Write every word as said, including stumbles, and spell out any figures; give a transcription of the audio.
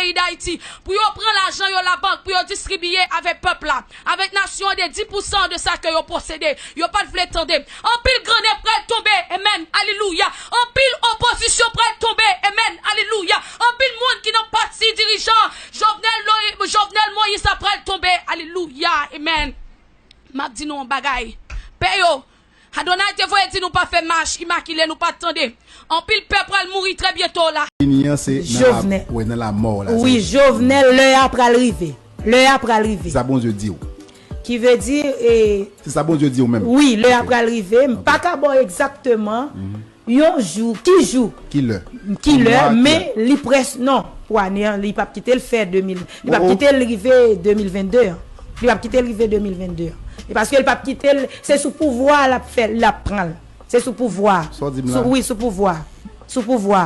peyi Dayiti, pou yo pran lajan yo labank, pou yo distribiye avèk pèp la, avèk nasyon an de dis pousan de sa ke yo posede. Yo pa t vle tande. Anpil grannen pral tonbe. Amen. Alelouya. Anpil opozisyon pral tonbe. Amen. Alelouya. Anpil moun ki nan pati dirijan Jovenel, Lo- Jovenel Moïse la pral tonbe. Alelouya. Amen. M ap di nou yon bagay. Pè yo, Adonay te voye di nou pa fè mach imakile, nou pa t tande. Anpil pè pral mouri trè byento la. Fini an se nan la, Jovenel. Wè, nan lamò la. Wi, Jovenel, lè a pral rive. Lè a pral rive. Sa Bondye di w. Ki vle di, e, Se sa Bondye di w menm. Wi, lè a pral rive. M pa ka ba w egzakteman yon jou, ki jou, Ki lè? Ki lè, men li près, non, pou ane an, li p ap kite l fè de mil, li p ap kite l rive de mil venn de an. Li p ap kite l rive de mil venn de an. E paske li p ap kite l, se sou pouvwa a l ap fè, l ap pran l. Se sou pouvwa. Sa w di m la? Sou, wi, sou pouvwa. Sou pouvwa.